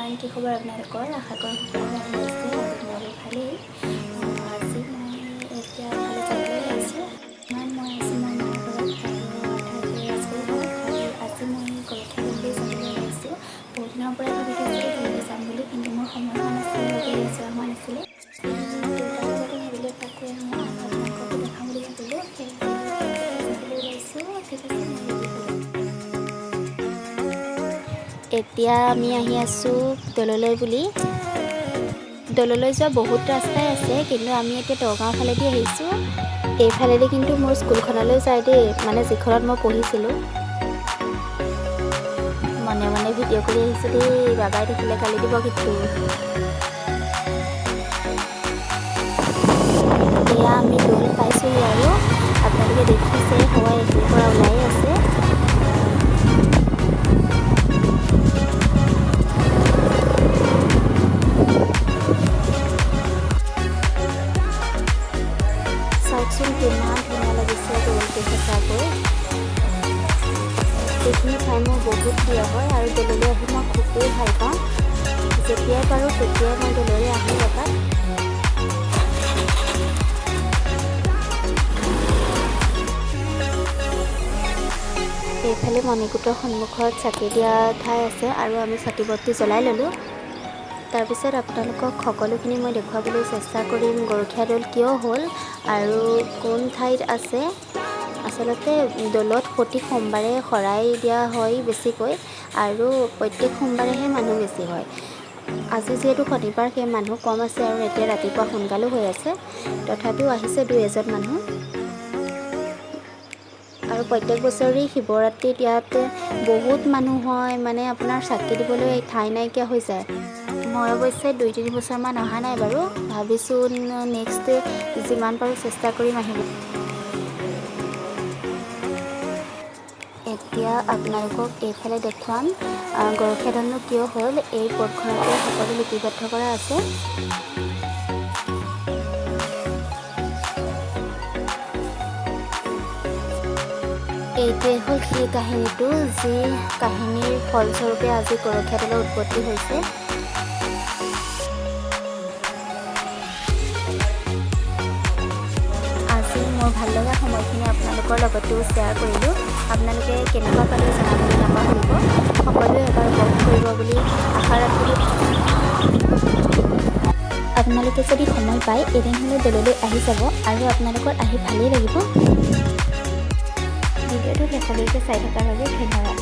Everyone, কি খবৰ আপোনালোকৰ? আশা কৰোঁ সকলোৰে ভালে আছে আৰু মোৰো ভালেই। আজি মই এতিয়া এফালে যাবলৈ ওলাইছোঁ। ইমান মই আছোঁ মোৰ মাৰ ঘৰত আৰু অৰ্থাৎ ৰাজগড় ঘৰত, আৰু আজি মই গৰখীয়া দৌললৈ যাবলৈ ওলাইছোঁ। বহুত দিনৰ পৰাই ভাবি থৈছিলোঁ দৌললৈ যাম বুলি, কিন্তু মোৰ সময় হোৱা নাছিলে বাবে যোৱা হোৱা নাছিলে। দেউতাৰ লগতে ভাবিলোঁ এপাক গৈ আহোঁ আৰু আপোনালোককো দেখাম বুলি ভাবিলোঁ, সেয়েহে যাবলৈ ওলাইছোঁ। ঠিক আছে, মই ৰেডি হ'লোঁ। এতিয়া আমি আহি আছোঁ দৌললৈ বুলি। দৌললৈ যোৱা বহুত ৰাস্তাই আছে, কিন্তু আমি এতিয়া দগাঁও ফালেদি আহিছোঁ। এইফালেদি কিন্তু মোৰ স্কুলখনলৈ যায় দেই, মানে যিখনত মই পঢ়িছিলোঁ। মনে মনে ভিডিঅ' কৰি আহিছোঁ দেই, বাবাই দেখিলে গালি দিব কিন্তু। এয়া আমি দৌল পাইছোঁহি আৰু আপোনালোকে দেখিছে সেৱা এইখিনিৰ পৰা ওলাই আছে। চাওকচোন কিমান ধুনীয়া লাগিছে দৌলটো সঁচাকৈ। এইখিনি ঠাই মোৰ বহুত প্ৰিয় হয় আৰু দৌললৈ আহি মই খুবেই ভাল পাওঁ। যেতিয়াই পাৰোঁ তেতিয়াই মই দৌললৈ আহোঁ এপাক। এইফালে মণিকূটৰ সন্মুখত চাকি দিয়া ঠাই আছে আৰু আমি চাকি বন্তি জ্বলাই ল'লোঁ। তাৰপিছত আপোনালোকক সকলোখিনি মই দেখুৱাবলৈ চেষ্টা কৰিম, গৰখীয়া দৌল কিয় হ'ল আৰু কোন ঠাইত আছে। আচলতে দৌলত প্ৰতি সোমবাৰে শৰাই দিয়া হয় বেছিকৈ, আৰু প্ৰত্যেক সোমবাৰেহে মানুহ বেছি হয়। আজি যিহেতু শনিবাৰ, সেই মানুহ কম আছে আৰু এতিয়া ৰাতিপুৱা সোনকালো হৈ আছে, তথাপিও আহিছে দুই এজন মানুহ। আৰু প্ৰত্যেক বছৰেই শিৱৰাত্ৰিত ইয়াত বহুত মানুহ হয়, মানে আপোনাৰ চাকি দিবলৈ ঠাই নাইকিয়া হৈ যায়। মই অৱশ্যে 2-3 বছৰমান অহা নাই বাৰু, ভাবিছোঁ নেক্সট যিমান পাৰোঁ চেষ্টা কৰিম আহিব। এতিয়া আপোনালোকক এইফালে দেখুৱাম গৰখীয়া দৌলনো কিয় হ'ল। এই বৰ্ডখনতে সকলো লিপিবদ্ধ কৰা আছে। এইটোৱে হ'ল সেই কাহিনীটো, যি কাহিনীৰ ফলস্বৰূপে আজি গৰখীয়া দৌলৰ উৎপত্তি হৈছে। আজি মোৰ ভাল লগা সময়খিনি আপোনালোকৰ লগতো শ্বেয়াৰ কৰিলোঁ। আপোনালোকে কেনেকুৱা পালে জনাবলৈ নাপাহৰিব। সকলোৱে এবাৰ উপভোগ কৰিব বুলি আশা ৰাখিলোঁ। আপোনালোকে যদি সময় পায় এদিন হ'লেও দৌললৈ আহি যাব আৰু আপোনালোকৰ আহি ভালেই লাগিব। ভিডিঅ'টো শেষলৈকে চাই থকাৰ বাবে ধন্যবাদ।